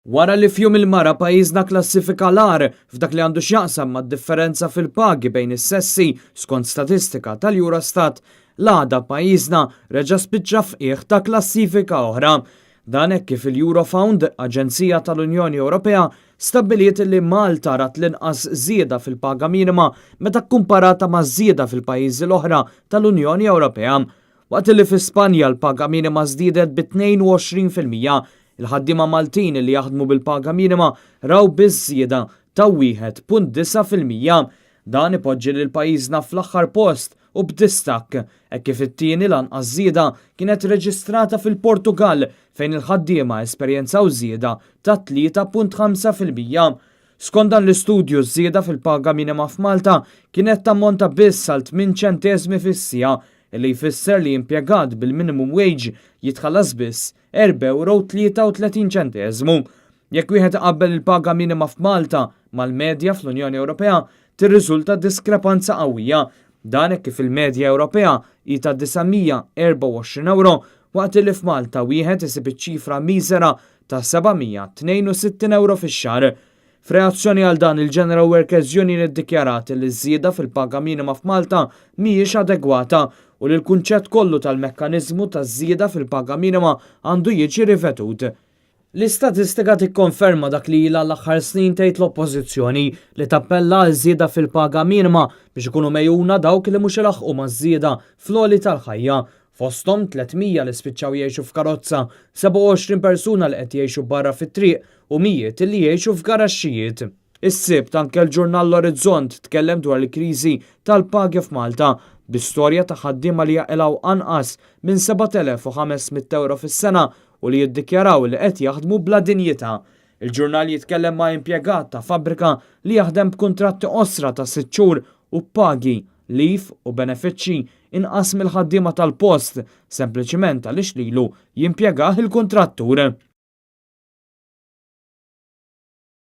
Wara li f'Jum il-Mara pajjiżna klassifika l-agħar f'dak li għandu x'jaqsam mad-differenza fil-pagi bejn is-sessi skont statistika tal-Eurostat, l-għada pajjiżna reġa' spiċċa f'qiegħ ta' klassifika oħra. Dan hekk kif il-Eurofound, aġenzija tal-Unjoni Ewropea, stabbiliet li Malta rat l-inqas żieda fil-paga minima meta kkumparata maż-żieda fil-pajjiżi l-oħra tal-Unjoni Ewropea. Waqt li fi Spanja l-paga minima żdiedet bi 22%, il-ħaddiema Maltin li jaħdmu bil-paga minima raw biss żieda ta' 1.9%. Dan ipoġġi lil pajjiżna fl-aħħar post u b'distakk, hekk kif it-tieni l-anqas żieda kienet reġistrata fil-Portugall fejn il-ħaddiema esperjenzaw żieda ta' 3.5%. Skont dan l-istudju ż-żieda fil-paga minima f'Malta kienet tammonta biss għal 8 ċenteżmi fis-siegħa, illi jfisser li impjegat bil-minimum wage jitħallas biss 4 euro 33 ċenteżmu. Jekk wieħed iqabbel il-paga minima f'Malta mal-medja fl-Unjoni Ewropea, tirriżulta diskrepanza qawwija. Dan hekk kif il-medja Ewropea hi ta' 924 euro waqt li f'Malta wieħed isib iċ-ċifra miżera ta' 762 euro fix-xahar. F'reazzjoni għal dan, il-General Workers Union iddikjarat li żieda fil-paga minima f'Malta mhijiex adegwata u li l-kunċett kollu tal-mekkaniżmu ta' żieda fil-paga minima għandu jiġi rivedut. L-istatistika tikkonferma dak li ilha l-aħħar snin tgħid l-Oppożizzjoni li tappella għal żieda fil-paga minima biex ikunu megħjuna dawk li mhux ilaħqu maż-żieda fl-għoli tal-ħajja. Fosthom 300 li spiċċaw jgħixu f'karozza, 27 persuna li qed jgħixu barra fit-triq u mijiet li jgħixu f'garaxxijiet. Is-Sibt anke l-ġurnal L-Orizzont tkellem dwar il-kriżi tal-pagi f'Malta bi storja ta' ħaddiema li jaqilgħu anqas minn 7500 euro fis-sena u li jiddikjaraw li qed jaħdmu bla dinjità. Il-ġurnal jitkellem ma' impjegat ta' fabbrika li jaħdem b'kuntratti qosra ta' 6 xhur u pagi, leave u benefiċċji inqas mill-ħaddiema tal-post, sempliċiment għaliex lilu jimpjegah il-kuntrattur.